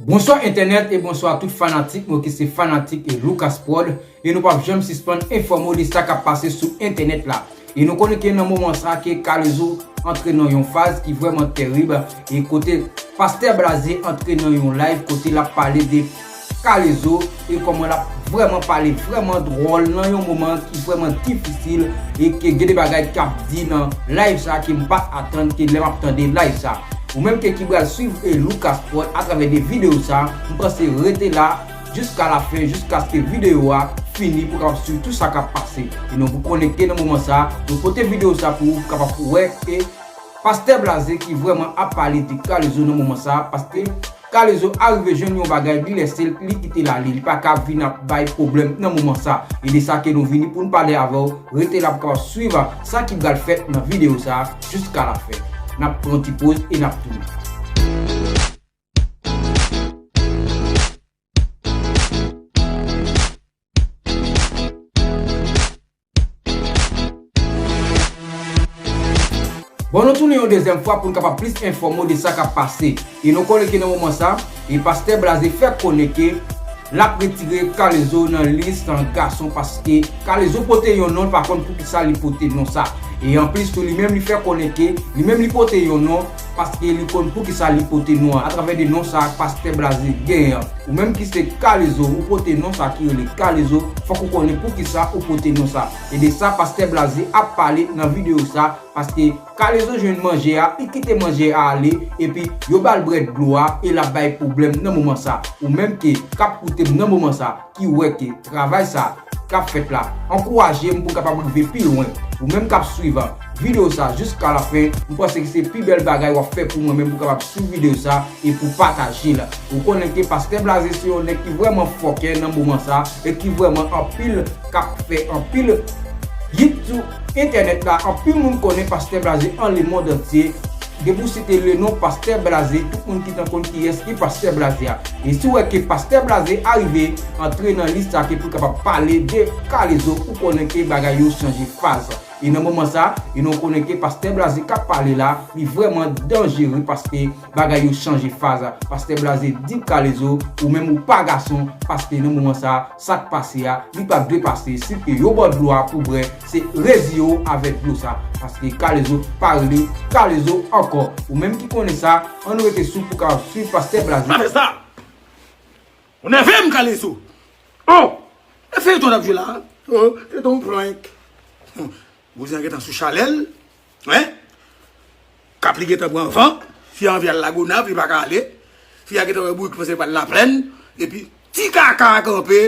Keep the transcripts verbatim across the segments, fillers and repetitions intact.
Bonswa entènèt e bonswa tout fanatik mwen ki se fanatik e Lucas Prod, e nou p ap janm sispann enfòme w de sa k ap pase sou entènèt la. E nou konnen ke nan moman sa ke K-Lezo antre nan yon faz ki vrèman terib, e kote Pastè Blaze antre nan yon live kote l ap pale de K-Lezo e kòman l ap vrèman pale vrèman dwòl nan yon moman ki vrèman difisil, e ke gen de bagay k ap di nan live sa ke m pa t atann ke lè m ap tande live sa. Ou menm ke ki pral swiv e Lucas Prod atravè de videyo sa, m panse rete la jiska la fen, jiskaske videyo a fini pou w kapab swiv tout sa k ap pase. E nou pou konnen ke nan moman sa, nou pote videyo sa pou ou kapab wè ke Pastè Blaze ki vrèman ap pale de K-Lezo nan moman sa, paske K-Lezo arive jwenn yon bagay, li lèse l, li kite l ale, li pa ka vin ap bay pwoblèm nan moman sa. E de sa ke nou vini pou n pale avè w, rete la pou kapab swiv sa ki pral fèt nan videyo sa jiska la fen. N ap pran ti poz e n ap tounen. Bon, nou tounen yon dezyèm fwa pou n kapab plis enfòme w de sa k ap pase. E nou konnen ke nan moman sa, e Pastè Blaze fè konnen ke l ap retire K-Lezo nan lis gason paske K-Lezo pote yon non, l pa konn poukisa li pote non sa. E anplis tou, li menm li fè konnen ke li menm li pote yon non paske li konn poukisa li pote non an. Atravè de non sa, Pastè Blaze genyen an. Ou menm ki se K-Lezo, ou pote non sa ki rele K-Lezo, fòk ou konnen poukisa ou pote non sa. E de sa Pastè Blaze ap pale nan videyo sa, paske K-Lezo jwenn manje a, li kite manje a ale, epi yo ba l brèd dlo a, e l ap bay pwoblèm nan moman sa. Ou menm ke k ap koute m nan moman sa, ki wè ke travay sa k ap fèt la, ankouraje m pou m kapab rive pi lwen. Ou menm k ap swiv videyo sa jiska la fen, m panse ke se pi bèl bagay w ap fè pou mwen menm pou w kapab swiv videyo sa e pou pataje l. Ou konnen ke Pastè Blaze se yon nèg ki vrèman fòkè nan moman sa e ki vrèman anpil, k ap fè anpil hit sou entènèt la. Anpil moun konnen Pastè Blaze an lemonn antye. Depi w site le non Pastè Blaze, tout moun ki t an konn kiyès ki Pastè Blaze a. E si w wè ke Pastè Blaze arive antre nan lis sa ke pou l kapab pale de K-Lezo, ou konnen ke bagay yo chanje faz. E nan moman sa, e nou konnen ke Pastè Blaze k ap pale la, li vrèman danjere paske bagay yo chanje faz. Pastè Blaze di K-Lezo, ou menm ou pa gason, paske nan moman sa, sa k pase a, li pa t dwe pase, si ke yo ba w dlo a pou bwè, se reziye w avèk dlo sa, paske K-Lezo pa rele K-Lezo ankò. Ou menm ki konnen sa, ann rete sou pou kapab swiv Pastè Blaze. Pa fè sa! Ou nève m, K-Lezo! Oh! E feyton n ap jwe la a? Oh, se t on prank. Bouzen an gentan sou chalè l. Wen? Kap li gentan pran van. Fi a anvi al Lagonav, li pa ka ale. Fi a gentan wè bourik panse l pral Laplèn. Epi ti kaka a kanpe,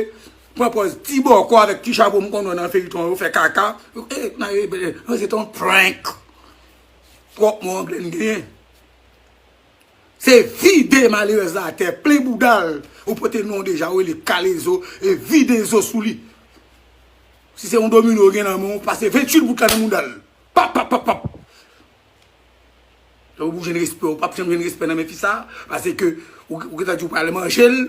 pran pòz ti bòkò avèk ti chapo m konn wè nan feyton yo, fè kaka. Eh, nan, eh, eh, se t on prank. Twòp mo angle n genyen. Se vide malerèz la atè, plen bouda l. Ou pote non deja, ou rele K-Lezo, e vide zo sou li. Si se yon domino ou gen nan men w, pase venntuit bout la nan mouda l. Pap, pap, pap, pap. Donk, ou jwenn respè, ou p ap janm jwenn respè nan men fi sa, paske ou, ou gentan di ou pral manje l.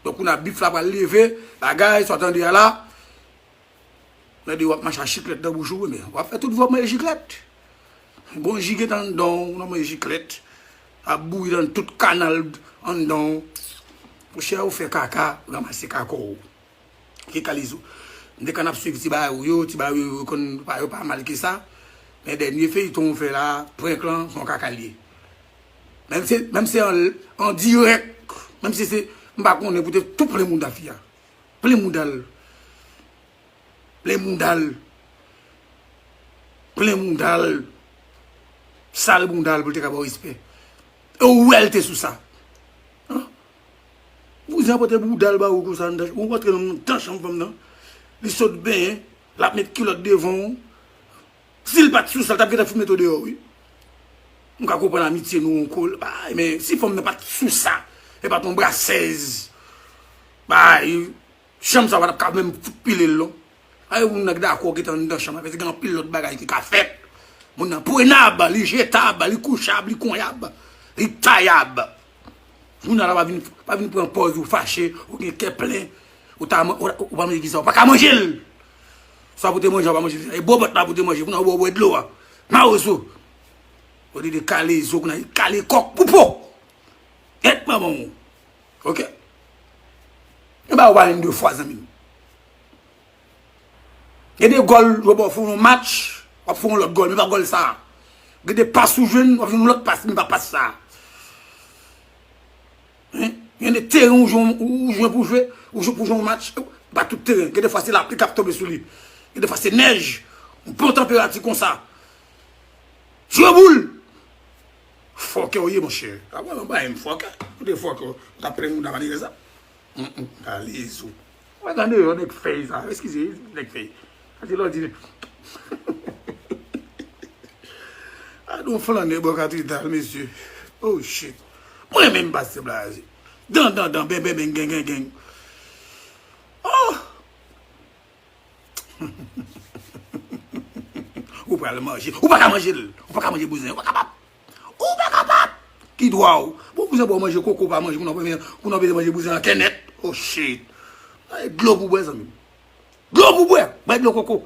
Donk, kounye a bif la pral leve, bagay, sa w tande a la. Tande w ap mache ak chiklèt nan bouch ou, men w ap fè tout vi w ap manje chiklèt. Bon ji gentan anndan w, w nan manje chiklèt. Ap bouyi nan tout kanal anndan w. Monchè, ou fè kaka, ranmase kaka w. Ki K-Lezo? M te konn ap swiv ti bagay ou yo, ti bagay ou yo konn pa, yo pa mal ke sa. Men dènye feyton ou fè la, prank lan, se yon kaka l ye. Menm se, menm se an, an dirèk, menm si se, m pa konnen pou te tou plen mouda fi a. Plen mouda l. Plen mouda l. Plen mouda l. Sal mouda l pou l te ka ba w respè. E ou wè l te sou sa. Hein? Bouzen an pote bouda l ba ou konsa anndan, ou rantre nan anndan chanm fanm nan. Li sot benyen, l ap met kilòt devan w. Si l pa t sou sa, l t ap gentan fout mete w deyò, wi. M ka konprann amitye nou ankò, bay, men si fanm nan pa t sou sa, e pa t yon brasèz, bay, chanm sa pa t ap ka menm fout pile l, non. Ay, moun nan k dakò gentan anndan chanm la, paske gen anpil lòt bagay ki ka fèt. Moun nan prenab, li jetab, li kouchab, li konyab, li tayab. Jounal la pa vin, pa vin pran pòz ou fache, ou gen kè plen, ou ta, ou, ou pa manje ki sa, ou pa ka manje l. Sa pou te manje, ou pa manje, e bòbòt la pou te manje, kounye a ou bò, ou bwè dlo a. Mawozo. Ou di de kale zo, kounye a kale kòk pou po. Gèt manman w. Ok? Yo ba ou pa yon de fwa, zanmi m. Gen de gòl, yo ba w fè yon match, w ap fè yon lòt gòl, men pa gòl sa. Gen de pas ou jwenn, w ap jwenn yon lòt pas, men pa pas sa. Hein? Gen de teren ou jwenn, ou jwenn pou jwe, ou jwe pou jwe yon match, pa tout teren. Gen de fwa se lapli k ap tonbe sou li. Gen de fwa se nèj, yon bon tanperati konsa. Jwe boul! Fòkè w ye, monchè. A, mwen, mwen, mwen, fòkè. Ou te fòkè, ou t ap plenn moun nan, pa te gen sa. Mm, mm, kalezo. Mwen, gade yo, nèg fèy sa. Eskize, nèg fèy. Sa se lè w di. A, nou flannè bò katedral, mesye. Oh, shit. Mwen menm, pastè Blaze. Dan, dan, dan, ben, ben, ben, gen, gen, gen. Oh! Ou pral manje. Ou pa ka manje l. Ou pa ka manje bouzen. Ou pa kapab. Ou pa kapab. Ki dwa w? Bon, bouzen ba w manje koko, pa manje. Kounye a w bezwen, kounye a w bezwen manje bouzen an kè nèt. Oh, shit. Ay, dlo pou bwè, zanmi m. Dlo pou bwè. Bay dlo koko.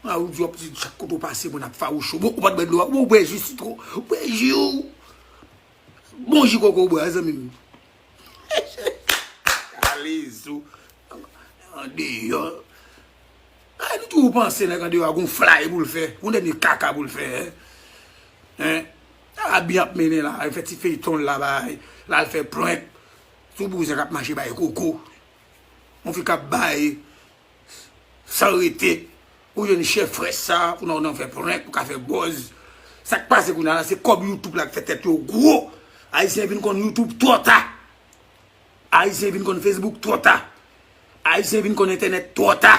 A, ou di w ap di chak kote w pase, moun ap fawouch ou. Bon, ou pa t bwè dlo a. Ou bwè ji sitwon. Ou bwè ji ou. Bon ji koko w bwè, zanmi m. Kalezo. Andeyò. Ay, nou toujou panse nèg andeyò a gon flay pou l fè, gon dènye kaka pou l fè, en. En? Sa va byen ap mennen la, fè ti feyton l la, bay, l al fè prank sou bouzen k ap mache bay koko. Yon fi k ap bay san rete. Ou jwenn chèf frè sa, pou nan, nan fè prank, pou ka fè buzz. Sa k pase kounye a la, se kòb YouTube la k fè tèt yo gwo. Ayisyen vin konn YouTube twò ta. Ayisyen vin konn Facebook twò ta. Ayisyen vin konn entènèt twò ta.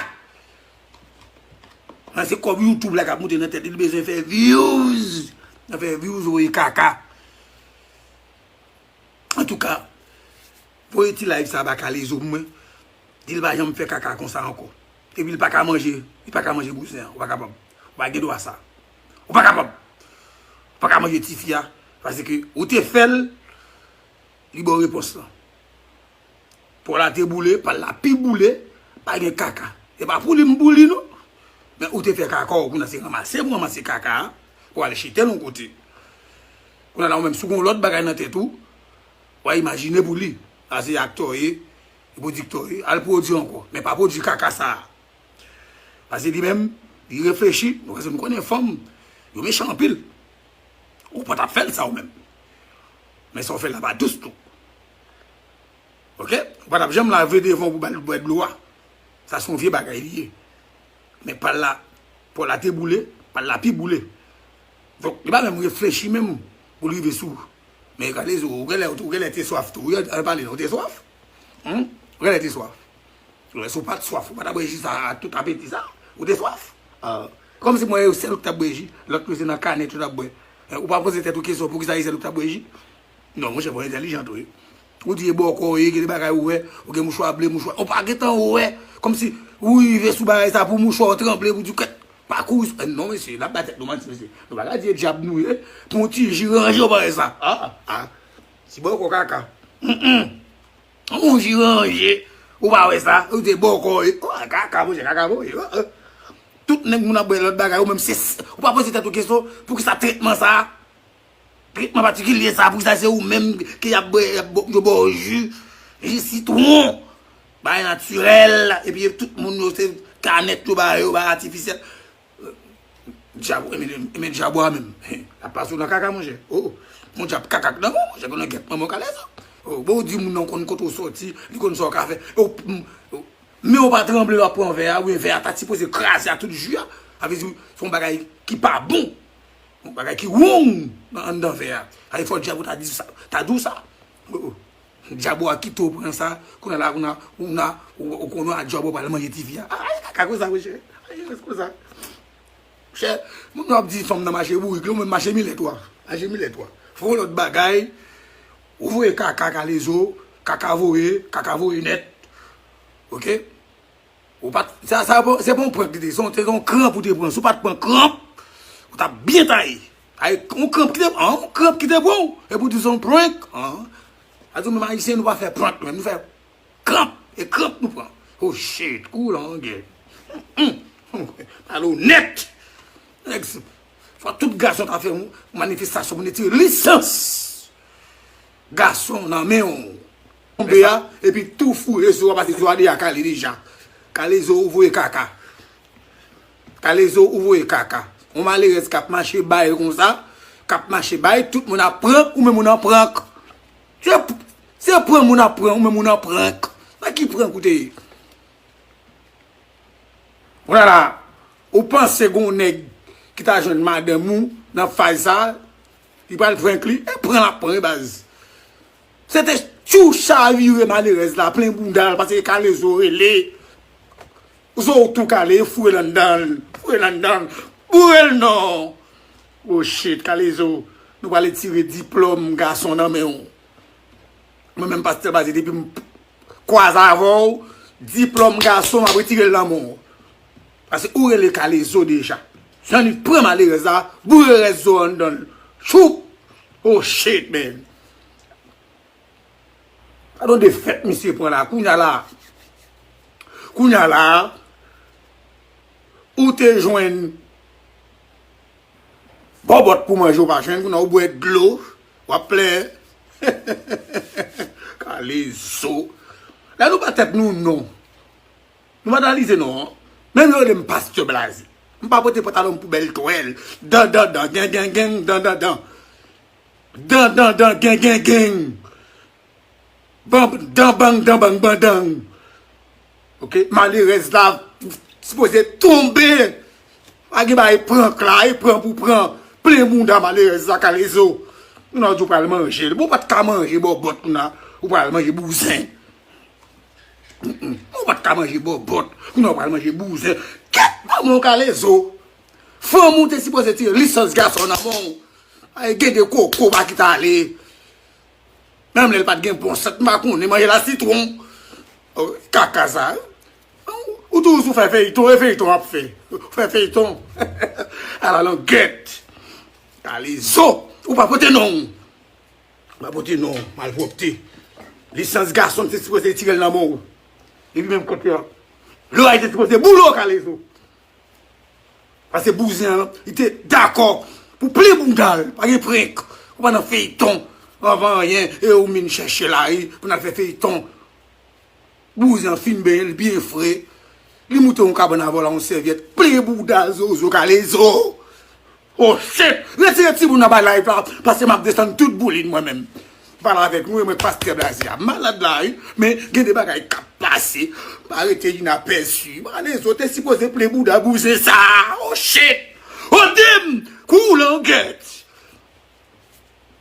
Nan se kòb YouTube la k ap moute nan tèt li, li bezwen fè views. Nan fè views, voye kaka. Antouka, voye ti live sa ba Kalezo pou mwen. Di l pa janm fè kaka konsa ankò. Epi l pa ka manje, li pa ka manje bouzen an. Ou pa kapab. Ou pa gen dwa sa. Ou pa kapab. Ou pa ka manje tifi a. Paske ou te fè l, li ba w repons lan. Pòl la te boule, pal la pi boule, pa gen kaka. Se pa pou li m pou li non. Men ou te fè kaka w, kounye a se ranmase pou ranmase kaka a, pou al jete l yon kote. Kounye a la ou menm, si w gen yon lòt bagay nan tèt ou, w a imajine pou li. A se aktè w ye, pwodiktè w ye, al pwodui ankò. Men pa pwodui kaka sa a. Paske li menm, li reflechi, nou, paske nou konnen fanm, yo mechan anpil. Ou pa t ap fè l sa ou menm. Men sa w fè l la pa dous tou. Ok? Ou pa t ap janm lave devan w pou ba l bwè dlo a. Sa se yon vye bagay li ye. Men pal la, pòl la te boule, pal la pi boule. Donk, li pa menm reflechi menm pou l rive sou ou. Men Kalezo, ou genlè, ou genlè te swaf tou. Wi, al pale non, ou te swaf? Humm? Ou genlè te swaf. Lè si w pa t swaf, ou pa t ap bwè ji sa a tout apeti sa. Ou te swaf? Ah. Kòmsi mwen e sèl ou ki t ap bwè ji, lòt yo se nan kanèt yo t ap bwè. Eh, ou pa poze tèt ou kesyon poukisa e sèl ou ki t ap bwè ji? Non, monchè, fò entèlijan tou wi. Ou di e bòkò w ye, gen de bagay ou wè, ou gen mouchwa ble, mouchwa. Ou pa gentan wè, kòmsi ou rive sou bagay sa pou mouchwa w tranble, pou di kèt, pa kouri sou, eh, non, mesye, n ap bay tèt nou manti, mesye. Nou pa ka di e dyab nou ye, pou yon ti ji ranje w pa wè sa. Ah, ah. Ti bòkò kaka. Mm, mm. Yon ji ranje, ou pa wè sa, ou te bòkò, e, oh, kaka, monchè, kaka, monchè, oh, oh. Tout nèg moun ap bwè lòt bagay, ou menm se, ou pa poze tèt ou kesyon, poukisa tretman sa, tretman patikilye sa, poukisa se ou menm ki ap bwè, y ap bò, yo ba w ji, ji sitwon, bagay natirèl, epi tout moun yo se kanèt yo ba yo, bagay atifisyèl. Dyab, enben, enben dyab ou a menm. L ap pase w nan kaka, monchè. Oh, oh. Yon dyab kaka k nan men w, monchè, konnen gèt manman w Kalezo. Oh, bon, ou di moun nan konn kote w sòti, li konn sa w ka fè. Oh, m, oh. Men w pa tranble, w ap pran vè a, oubyen vè a ta sipoze kraze a tout ji a. Sa vle di, se yon bagay ki pa bon. Yon bagay ki wrong nan anndan vè a. Sa vle fò dyab ou ta di sa, ta di w sa. Oh, oh. Dyab ou a kite w pran sa, kounye a la, kounye a, ou na, ou, ou konnen a dyab ou pral manje tifi a. Ay, kaka konsa, monchè. Ay, konsa. Chè, moun yo ap di fanm nan mache bourik, li menm mache milèt ou a. Mache milèt ou a. Fè yon lòt bagay, ou voye kaka Kalezo, kaka voye, kaka voye nèt. Ok? Ou pa t, sa, sa, se pa yon prank li te, se yon, se yon kranp ou te pran. Si w pa t pran kranp, ou t ap byen taye. Ay, yon kranp ki te, an, yon kranp ki te pran w. Epi w di se yon prank, an. A di w menm Ayisyen, nou pa fè prank, nou menm, nou fè kranp. E kranp nou pran. Oh shit, kou langè. Pale onèt. Nèg, fò tout gason ta fè yon manifestasyon pou n retire lisans. gason nan men w. Tonbe a, epi tou foure sou a, pase sou a deja kale deja. Kalezo ou voye kaka. Kalezo ou voye kaka. Yon malerèz k ap mache bay konsa, k ap mache bay, tout moun ap pran, ou menm ou nan prank. Se, se pran moun ap pran, ou menm ou nan prank. Nan ki prank ou te ye? Kounye a la, ou panse gon nèg ki ta jwenn madanm ou nan faz sa, li pral prank li? E pran l ap pran wi baz. Se te tchou chavire malerèz la, plen bounda l, pase kalezo rele. Zo w tou kale, foure l anndan l, foure l anndan l, boure l non. Oh shit, kalezo, nou pral retire diplòm gason nan men w. Mwen menm pastè Blaze depi m kwaze avè w, diplòm gason m ap retire l nan men w. Pase ou rele kalezo deja. Jan li pran malerèz la, boure rès zo anndan l. Choup! Oh shit, man. Gade yon defèt misye pran la. Kounye a la. Kounye a la. Ou te jwenn bòbòt pou manje, ou pa jwenn, kounye a ou bwè dlo, w ap plenyen. Kalezo. Lè nou ba tèt nou non. Nou pa analize non. Menm yo rele m pastè Blaze. M pa pote pantalon m pou bèl twèl. Dan, dan, dan, gen, gen, gen, dan, dan, dan. Dan, dan, dan, gen, gen, gen. Ban, dan, bang, dan, bang, bandang. Ok, malerèz la sipoze tonbe. Pa gen bagay prank la, e pran pou pran. Plen bounda malerèz la, kalezo. Kounye a ou di w pral manje l. Bon, ou pa t ka manje bòbòt, kounye a ou pral manje bouzen. Mm, mm. Ou pa t ka manje bòbòt, kounye a ou pral manje bouzen. Kèt manman w kalezo. Fanm ou te sipoze tire lisans gason nan men w. Ay, gen de koko pa ki t ale. Menm lè l pa t gen bon sant, m pa konnen, manje la sitwon. Oh, kaka sa. Ou toujou sou fè feyton, e feyton ap fè. Ou fè feyton. Ala langèt. Kalezo. Ou pa pote non. Ou pa pote non. Malpwòpte. Lisans gason, se sipoze tire l nan men w. Epi menm kote a. Loray te sipoze boule w kalezo. Pase bouzen an, li te dakò pou plen bounda l. Pa gen prank. Ou pa nan feyton. Anvan anyen, e ou vin chèche la, wi, pou n al fè feyton. Bouzen an fin benyen, li byen fre. Li moute yon kabann avè w la, yon sèvyèt. Plen bounda zozo, kalezo. Oh shit! Retire timoun nan bay live la, paske m ap desann tout boulin mwen menm. Pale avèk nou, e mwen pastè Blaze a. Malad la, wi. Men gen de bagay k ap pase. Pa rete inapèsi. Kalezo te sipoze plen bounda bouzen sa. Oh shit! Oh dim! Kou langèt!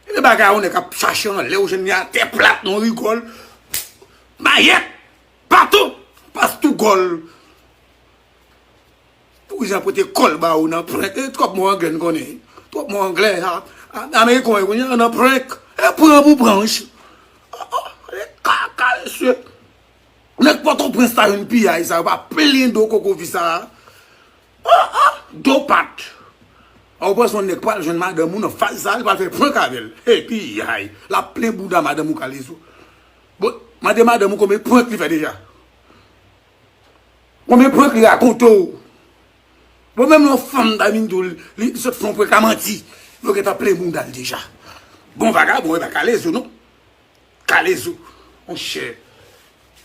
Gen de bagay yon nèg ap chache anlè, ou jwenn li atè plat, yon rigòl. Mayèt! Baton! Pas tou gòl. Pou jan pote kòl ba ou nan prank. E twòp mo anglè n konnen. Twòp mo anglè. A, a, ameriken yo konnen nan prank. E pran pou pranch. Oh, oh, e kaka, mesye. Nèg Pòtoprens la jwenn piyay sa, yo pa plen do koko fi sa. Oh, oh, do pat. A, ou panse yon nèg pral jwenn madanm ou nan faz sa, li pral fè prank avè l. Epi, ay, l ap plen bouda madanm ou kalezo. Bon, mande madanm ou konbyen prank li fè deja. Konbyen prank li rakonte w? Bon, menm yon fanm ta vin di w, li sot fè yon prank a manti. Yo gentan plen bounda l deja. Bon, vagabon, e pa kalezo, non. Kalezo. Monchè.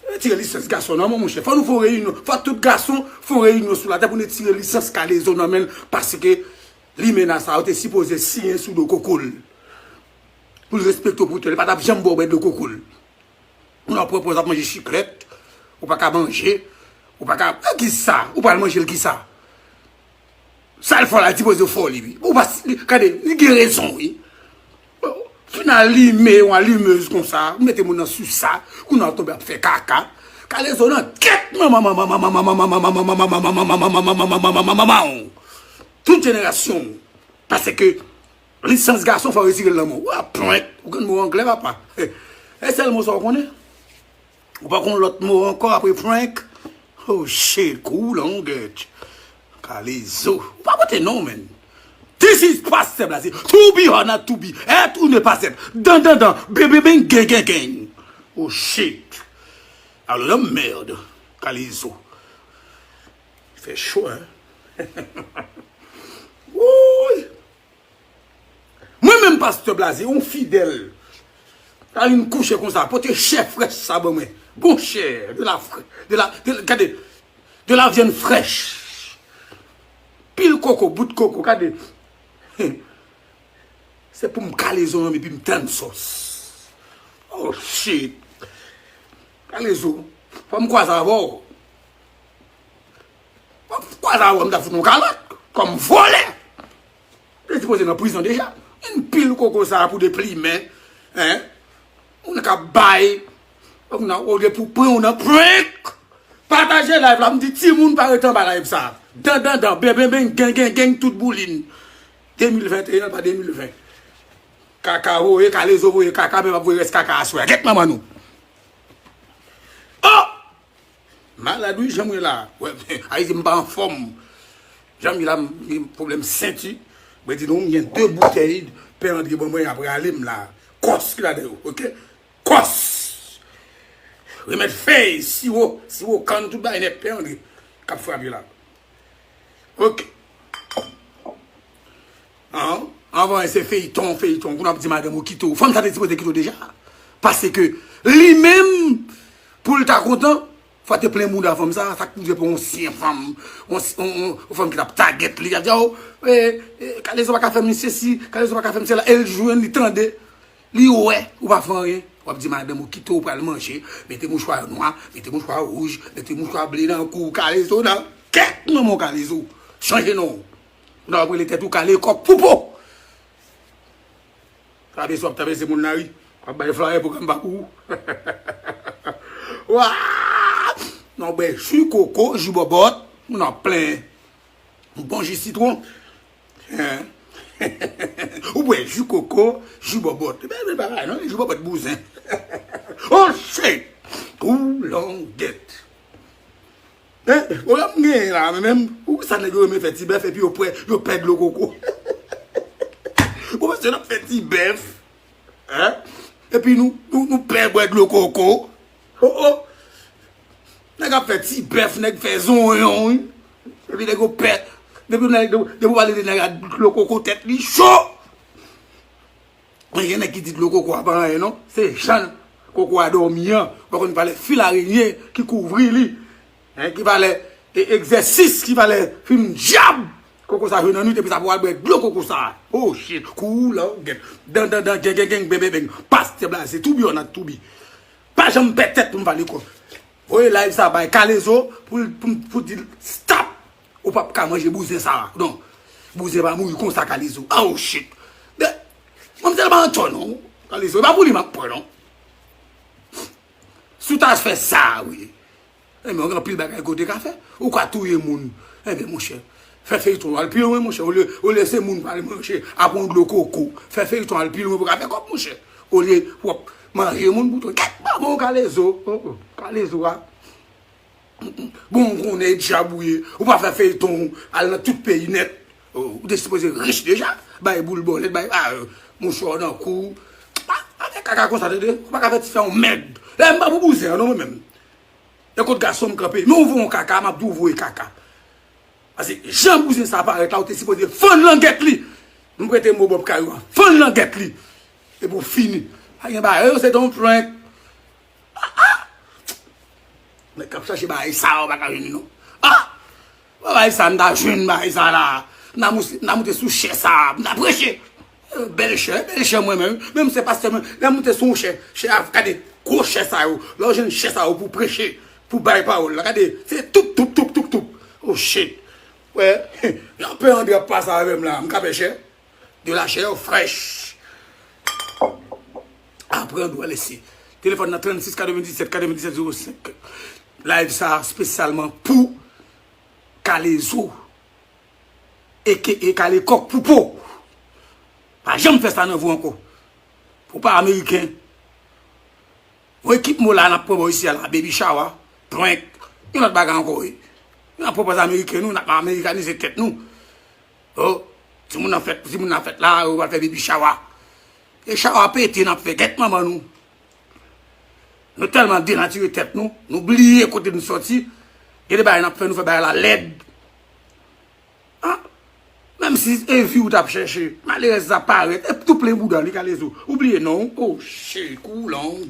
Retire lisans gason nan men w, monchè. Fò nou fè yon reyinyon. Fò tout gason fè yon reyinyon sou latè pou n retire lisans kalezo nan men l. Paske limena sa yo te sipoze siyen sou do koko l. Pou l respekte w pou tèl. Li pa t ap janm ba w bwè dlo koko l. Moun ap pran pòz ap manje chiklèt, ou pa ka manje, ou pa ka, e kisa? Ou pral manje l kisa? Sa l fè w la, li sipoze fè w li, wi. Ou pa, li, gade, li gen rezon, wi. Fin alime yon alimez konsa, ou mete moun nan sou sa, kounye a w tonbe ap fè kaka. Kalezo nan kèt manman, manman, manman, manman, manman, manman, manman, manman, manman, manman, manman, manman, manman, manman, tout jenerasyon w. Paske lisans gason fò retire l nan men w. Ou ap prank. Ou konn mo anglè, papa? E sèl mo sa w konnen? Ou pa konn lòt mo ankò apre prank? Oh shit, kou langèt. Kalezo. Ou pa pote non, man. This is Pastor Blaze. To be or not to be. Être ou ne pas être. Dan, dan, dan. Ben, ben, ben, gen, gen, gen. Oh shit. Alò nan mèd. Kalezo. Fè cho, hein? Woy! Mwen menm Pastè Blaze, yon fidèl. Sa vin kouche konsa, pote chè frèch sa ban mwen. Bon chè, de la frè, de la, de, gade, de la viande fraîche. Pil koko, bout koko, gade. Se pou m kale zo an, epi m tann sòs. Oh shit. Kale zo, fò m kwaze avè w. Fò m kwaze avè w, m ta fout yon kalòt. Kòm vòlè. Te sipoze nan prizon deja. Yon pil koko sa pou deplimen. Hein? Moun k ap bay. Ou nan, olye pou pran ou nan prank. Pataje live la, m di timoun pa ret anba live sa. Dan, dan, dan, ben, ben, ben, gen, gen, gen, tout boulin. De mil venteyen, pa de mil ven. Kaka voye, kalezo voye kaka, men p ap voye rès kaka aswè. Gèt manman nou. Oh! Malad wi, jan m ye la. Wè, Ayiti m pa anfòm. Jan m ye la, m gen pwoblèm senti. Mwen di nou, m gen de boutèy Pè Andre ban mwen apre ale m la. Kòs ki ladan yo, oke? Kòs! Remèd fèy, siwo, siwo kann, tout bagay nèt, Pè Andre k ap frape la. Oke. An, anvan se feyton, feyton, kounye a w ap di madanm ou kite w. Fanm sa te sipoze kite w deja. Paske li menm, pou l ta kontan, fò te plen bouda fanm sa, sa k rive pou yon ansyen fanm, yon, yon, yon, yon fanm ki t ap tagèt li, y ap di, "Oh, eh, eh, Kalezo pa ka fè m sesi, Kalezo pa ka fè m sela." E l jwenn, li tande, li wè, ou pa fè anyen. W ap di madanm ou kite w pral manje, mete mouchwa nwa, mete mouchwa wouj, mete mouchwa ble nan kou w, Kalezo nan kèk manman w Kalezo. Chanje non w. Ou nan w ap rele tèt ou Kale Kòk Poupo. Trapezi w ap trapezi moun nan wi. W ap bay flayè pwogram pa pou ou. Wa! Nan bwè ji koko, ji bòbòt, moun ap plen. Yon bon ji sitwon. Hein? Ou bwè ji koko, ji bòbòt. Bèl, bèl bagay, non? Ji bòbòt bouzen. Oh shit! Koulangèt. Hein? Pwoblèm m genyen la, men menm, ou sa nèg yo renmen fè ti bèf epi yo pwè, yo pè dlo koko. Ou panse n ap fè ti bèf? Hein? Epi nou, nou, nou pè bwè dlo koko. Oh, oh. Nèg ap fè ti bèf, nèg fè zonyon, wi. Epi nèg yo pè. Depi nèg, depi w pale de nèg a dlo koko, tèt li cho. Men gen nèg ki di dlo koko a pa anyen non. Se jan koko a dòmi an. Ou pa konn valè fil arenye ki kouvri li. Hein, ki valè e, egzèsis, ki valè fim dyab. Koko sa jwe nan nwit, epi sa pou al bwè dlo koko sa. Oh shit, koulangèt. Dan, dan, dan, gen, gen, gen, ben, ben, ben. Pastè blaze, to be or not to be. Pa janm pè tèt pou m pale kò. Voye live sa bay Kalezo pou, pou, pou di l stop. Ou p ap ka manje bouzen sa. Non. Bouzen pa mouri konsa, Kalezo. Oh shit. Men, manmzèl pa antò non. Kalezo, e pa pou li m ap pran non. Si w ta fè sa, wi. Enben, w gen anpil bagay ke w te ka fè. Ou ka touye moun. Enben, monchè, fè feyton an al pi lwen, monchè. Olye, olye se moun pral manje, ap yon dlo koko. Fè feyton an al pi lwen pou w ka fè kòb, monchè. Olye w ap manje moun pou tou. Gèt manman w Kalezo. Oh, oh, Kalezo a. Bon, ou konnen e dyab ou ye. Ou pa fè feyton, al nan tout peyi nèt. Oh, ou te sipoze rich deja. Bay boul bòlèt, bay, ah, euh, mouchwa nan kou. Pa, pa fè kaka konsa, tande. Ou pa ka fè ti fè yon mèd. Lè m pa pou bouzen an, non, mwen menm. E kot gason m kanpe. Men ou voye yon kaka, m ap di w voye kaka. Paske jan bouzen sa parèt la, ou te sipoze fann langèt li. M prete mo Bòb Kayou a. Fann langèt li. Epi w fini. Pa gen bagay, yo, se te yon prank. Ah, ah. Nèg k ap chache bagay sa, ou pa ka jwenn li, non. Ah! Bagay sa, m ta jwenn bagay sa la. M ta moute, m ta moute sou chè sa, m ta preche. Eh, bèl chè, bèl chè mwen menm. Menm se pastè mwen, lè m moute sou yon chè, chè a, gade, gwo chè sa yo. Lè w jwenn chè sa yo pou preche, pou bay pawòl la, gade, se toup, toup, toup, toup, toup. Oh shit. Wè, Pè Andre ap pase avè m la, m ka pè chè. De la chair fraîche. Aprann ou lese. Telefòn nan trannsis katrevendiset katrevendiset zewo senk. Live sa espesyalman pou Kalezo. Eke e Kale Kòk Poupo. Pa janm fè sa nan vi w ankò. Ou pa ameriken. Yon ekip mo la n ap pran bò isi a la, baby shower, prank, yon lòt bagay ankò wi. N ap pran pòz ameriken nou, n ap amerikanize tèt nou. Oh, timoun nan fèt, timoun nan fèt la, yo pral fè baby shower. E shower pete n ap fè, gèt manman nou. Nou tèlman denatire tèt nou, nou bliye kote nou sòti. Gen de bagay n ap fè, nou fè bagay la lèd. Ah, Menm si e vi w t ap chèche, malerèz la parèt, e tou plen bouda li, Kalezo. Ou bliye non w? Oh shit, kou long.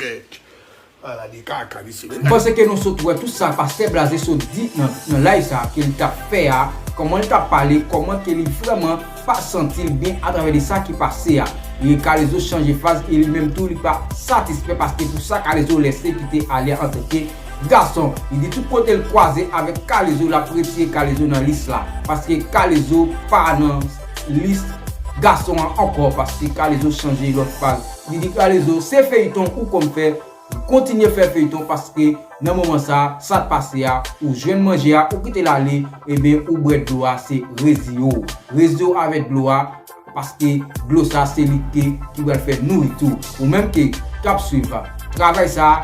Ala de kaka, mesye. M panse ke nou sot wè tout sa Pastè Blaze sot di nan, nan live sa ke li t ap fè a, kòman li t ap pale, kòman ke li vrèman pa santi l byen atravè de sa ki pase a. E Kalezo chanje faz e li menm tou li pa satisfè paske pou sa Kalezo lèse kite ale antanke gason. Li di tout kote l kwaze avèk Kalezo, l ap retire Kalezo nan lis la. Paske Kalezo pa nan lis gason an ankò, paske Kalezo chanje lòt faz. Li di Kalezo, se feyton ou konn fè, kontinye fè feyton, paske nan moman sa, sa t pase a, ou jwenn manje a, ou kite l ale, ebyen, ou bwè dlo a, se reziye w. Reziye w avèk dlo a, paske dlo sa se li ke ki pral fè nouritou. Ou menm ke k ap swiv travay sa,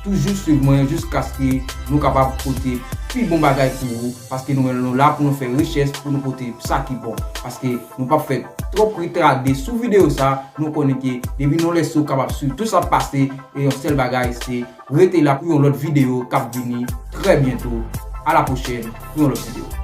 toujou swiv mwen jiskaske nou kapab pote pi bon bagay pou ou, paske nou menm nou la pou nou fè richès, pou nou pote sa ki bon. Paske nou p ap fè twòp retade sou videyo sa, nou konnen ke depi nou lèse ou kapab swiv tout sa k pase, e yon sèl bagay se rete la pou yon lòt videyo k ap vini trè byento. A la pwochèn pou yon lòt videyo.